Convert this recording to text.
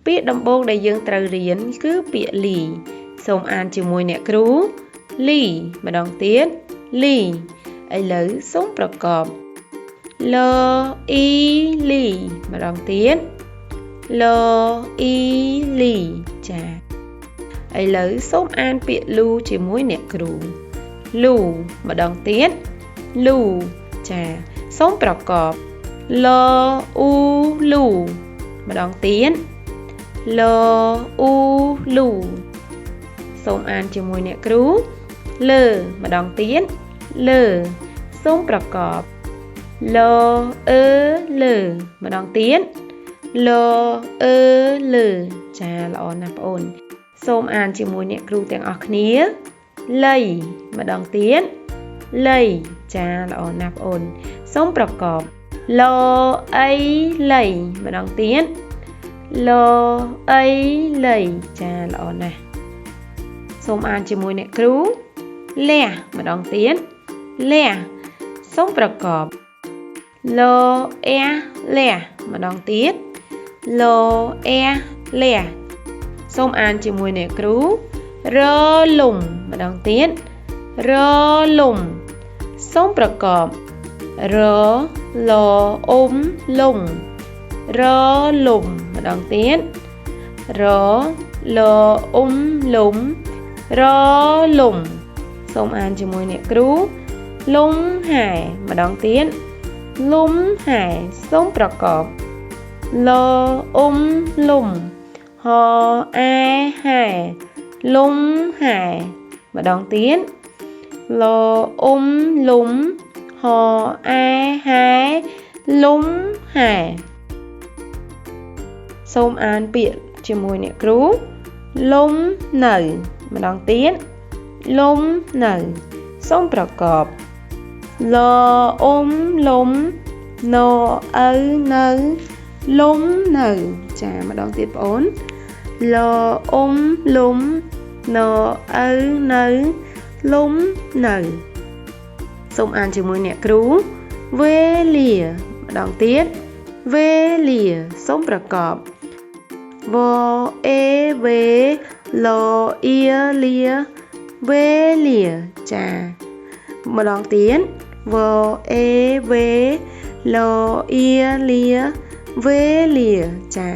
ពាក្យដំបូងដែលយើងត្រូវរៀនគឺពាក្យលីសូមអានជាមួយអ្នកគ្រូលីម្ដងទៀតលីឥឡូវសូមប្រកបលអ៊ីលីម្ដងទៀតលអ៊ីលីចាឥឡូវសូមអានពាក្យលូជាមួយអ្នកគ្រូលូម្ដងទៀតលូចាសូមប្រកបលអ៊ូលូម្ដងទៀតលអ៊ូលូសូមអានជាមួយអ្នកគ្រូលើម្ដងទៀតលើសូមប្រកបលអឺលើម្ដងទៀតលអឺលើចាល្អណាស់ប្អូនសូមអានជាមួយអ្នកគ្រូទាំងអស់គ្នាលៃម្ដងទៀតលៃចាល្អណាស់ប្អូនសូមប្រកបលអីលៃម្ដងទៀតលអីលៃចាល្អណាស់សូមអានជាមួយអ្នកគ្រូលះម្ដងទៀតលះសូមប្រកបលអះលះម្ដងទៀតលអះលះសូមអានជាមួយអ្នកគ្រូរលំម្ដងទៀតរលំសូមប្រកបរលអ៊ុំលំរលំម្ដងទៀតរលអ៊ុំលំរលំសូមអានជាមួយអ្នកគ្រូលំហែម្ដងទៀតលំហែសូមប្រកបលអ៊ុំលំហអែហែលំហែម្ដងទៀតលអ៊ុំលំហអែហែលំហែសូមអានពាក្យជាមួយអ្នកគ្រូលំនៅម្ដងទៀតលំនៅសូមប្រកបលអ៊ុំលំណឪនៅលំនៅចាម្ដងទៀតបងអូនលអ៊ុំលំណឪនៅលំនៅសូមអានជាមួយអ្នកគ្រូវេលាម្ដងទៀតវេលាសូមប្រកបវអេវេលអៀលាវេលាចាម្ដងទៀតវអេវេលអៀលាវេលាចា